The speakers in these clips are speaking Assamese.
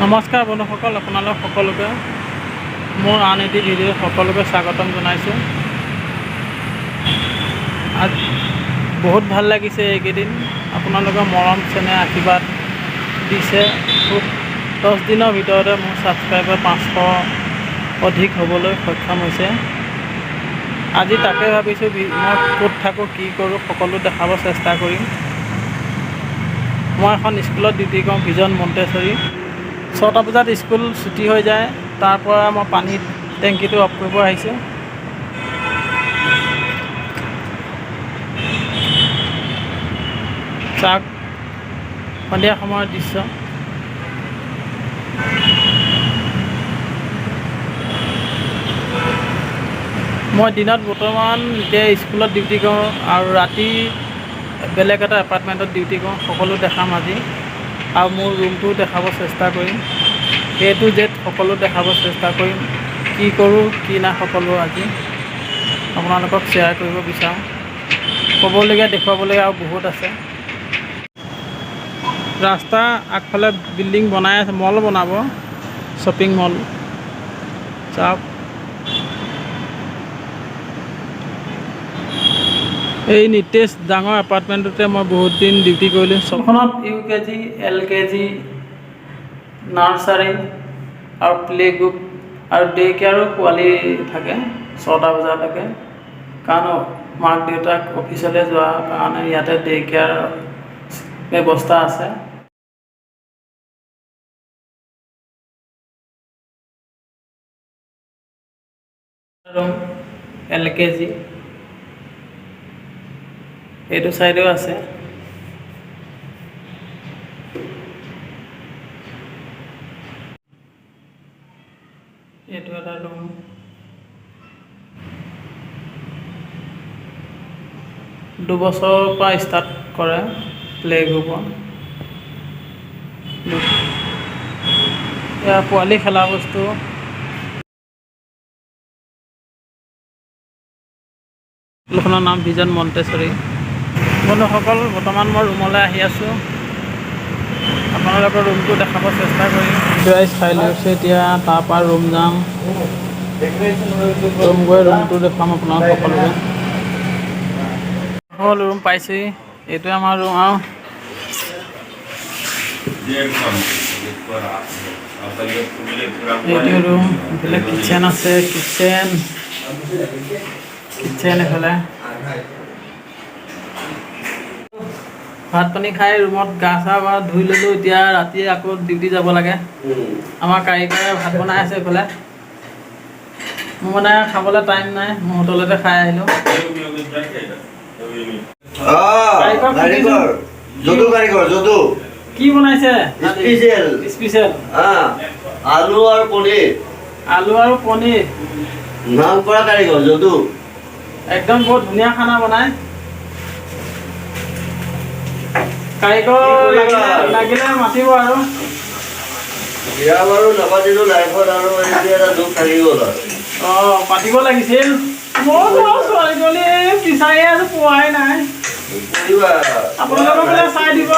নমস্কাৰ বন্ধুসকল, আপোনালোক সকলোকে মোৰ আন এটি ভিডিঅ'ত সকলোকে স্বাগতম জনাইছোঁ। আজ বহুত ভাল লাগিছে। এইকেইদিন আপোনালোকৰ মৰম চেনেহ আশীৰ্বাদ দিছে। খুব 10 দিনৰ ভিতৰতে মোৰ ছাবস্ক্ৰাইবাৰ 500 অধিক হ'বলৈ সক্ষম হৈছে। আজি তাকে ভাবিছোঁ, মই ক'ত থাকোঁ, কি কৰোঁ, সকলো দেখাব চেষ্টা কৰিম। মই এখন স্কুলত ডিউটি কৰোঁ, ভিজন মণ্টেছৰী। 6টা বজাত স্কুল ছুটি হৈ যায়। তাৰ পৰা মই পানী টেংকিটো অফ কৰিব আহিছোঁ। চাওক, সন্ধিয়া সময়ৰ দৃশ্য। মই দিনত বৰ্তমান এতিয়া স্কুলত ডিউটি কৰোঁ আৰু ৰাতি বেলেগ এটা এপাৰ্টমেণ্টত ডিউটি কৰোঁ। সকলো দেখাম আজি আৰু মোৰ ৰুমটোও দেখাব চেষ্টা কৰিম। এ টু জেড সকলো দেখাব চেষ্টা কৰিম। কি কৰোঁ, কি নাই, সকলো আজি আপোনালোকক শ্বেয়াৰ কৰিব বিচাৰোঁ। ক'বলগীয়া, দেখুৱাবলগীয়া আৰু বহুত আছে। ৰাস্তা আগফালে বিল্ডিং বনাই আছে, মল বনাব, শ্বপিং মল। চাওক, এই নিতেশ ডাঙৰ এপাৰ্টমেণ্টটোতে মই বহুত দিন ডিউটি কৰিলোঁ। ছখনত ইউ কে জি, এল কে জি, নাৰ্চাৰী আৰু প্লে গ্ৰুপ আৰু ডে কেয়াৰো পোৱালি থাকে 6টা বজালৈকে। কাৰণ মাক দেউতাক অফিচলৈ যোৱাৰ কাৰণে ইয়াতে ডে কেয়াৰ ব্যৱস্থা আছে। ৰুম এল কে জি এইটো চাইডেও আছে। এইটো এটা ৰুম। 2 বছৰৰ পৰা ষ্টাৰ্ট কৰে প্লে গ্ৰুপৰ। এয়া পোৱালি খেলা বস্তু। স্কুলখনৰ নাম ভিজন মণ্টেছৰী। বন্ধুসকল, বৰ্তমান মই ৰুমলৈ আহি আছোঁ। আপোনালোকৰ ৰুমটো দেখাব চেষ্টা কৰিম। ৰাইচ খাই লৈছোঁ এতিয়া, তাৰপৰা ৰুম যাম। ৰুম গৈ ৰুমটো দেখুৱাম আপোনালোক সকলোকে। হ'ল, ৰুম পাইছোহি। এইটোৱে আমাৰ ৰুম আৰু এইটো ৰুম। এইফালে কিটচেন আছে, কিটচেন কিটচেন এইফালে। ভাত পানী খাই ৰুমত গা চা বা ধুই ল'লোঁ। এতিয়া ৰাতি আকৌ ডিউটি যাব লাগে। আমাৰ কাৰিকৰে ভাত বনাই আছে এইফালে। মোৰ মানে খাবলৈ টাইম নাই, মই হোটেলতে খাই আহিলোঁ। কাৰিকৰ। কাৰিকৰ যদু, কাৰিকৰ যদু। কি বনাইছে? স্পেচিয়েল। স্পেচিয়েল। আলু আৰু পনীৰ। আলু আৰু পনীৰ। নাম কৰা কাৰিকৰ যদু। একদম বহুত ধুনীয়া খানা বনায় কাৰিকৰ। কি কৰিবা লাগিলে আৰু? লাগিলে মাতিব আৰু। বিয়া বাৰু নাপাতিলো লাইফত আৰু এইটো এটা দুখ থাকি গ'ল আৰু। অঁ, পাতিব লাগিছিল। ময়ো ছোৱালী তোৱালী বিচাৰিয়ে আছো, পোৱাই নাই। কৰিবা। আপোনালোকৰ বোলে চাই দিব,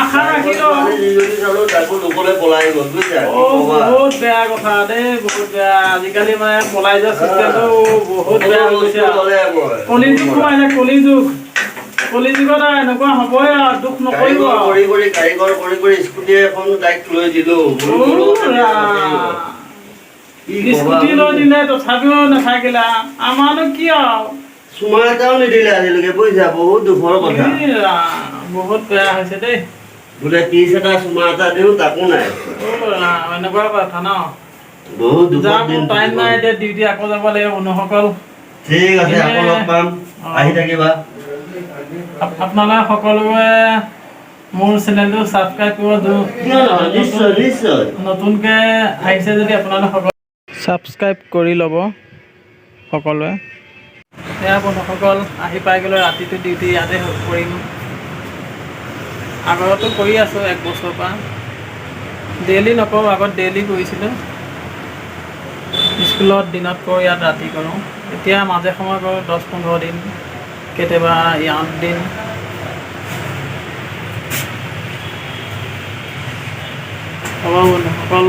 আশা ৰাখিলো। ছোৱালী যিজনী চালো, তাকো লোকলে পলাই গ'ল, বুজিছা? কি অ' ক'বা? বহুত বেয়া কথা দেই, বহুত বেয়া। আজিকালি মানে পলাই যোৱা চিষ্টেমটো বহুত বেয়া হৈ গৈছে সকলো আৰু। বস্তু ল'লে মই। কলিযুগ সোমাইছে, কলিযুগ। কলিযুগত আৰু এনেকুৱা হ'বই আৰু, দুখ নকৰিব। কাৰিকৰ কৰি কৰি, কাৰিকৰ কৰি কৰি স্কুটি এখন তাইক লৈ দিলো। মোৰ অ' লগতে বিয়া ৰাম। পাতিলো। কি ক'বা? স্কুটি লৈ দিলে, তথাপিও নাথাকিলা। আমাৰনো কি আৰু? চুমা এটাও নিদিলে আজিলৈকে, বুজিছা? বহুত দুখৰ কথা। এই ৰাম, বহুত বেয়া হৈছে দেই। বোলে কিছ এটা, চুমা এটা দিওঁ, তাকো নাই। অ' ৰাম, এনেকুৱা কথা ন? বহুত দুখৰ যাম, দিন। মোৰ টাইম নাই এতিয়া, ডিউটি আকৌ যাব লাগিব। বন্ধুসকল, ঠিক আছে, আকৌ লগ পাম। আহি থাকিবা। আপোনালোকে সকলোৱে মোৰ চেনেলটো ছাবস্ক্ৰাইব কৰিব। কিয় নহয়, নিশ্চয় নিশ্চয়। নতুনকৈ আহিছে যদি আপোনালোক সকলো ছাবস্ক্ৰাইব কৰি ল'ব সকলোৱে। এয়া বন্ধুসকল, আহি পাই গ'লোঁ। ৰাতিটো ডিউটি ইয়াতে কৰিম। আগতো কৰি আছোঁ এক বছৰৰ পৰা। ডেইলি নকৰোঁ, আগত ডেইলি কৰিছিলোঁ। স্কুলত দিনত কৰোঁ, ইয়াত ৰাতি কৰোঁ। এতিয়া মাজে সময়ে কৰোঁ, 10-15 দিন, কেতিয়াবা 8 দিন। অভাৱ নাই। অকল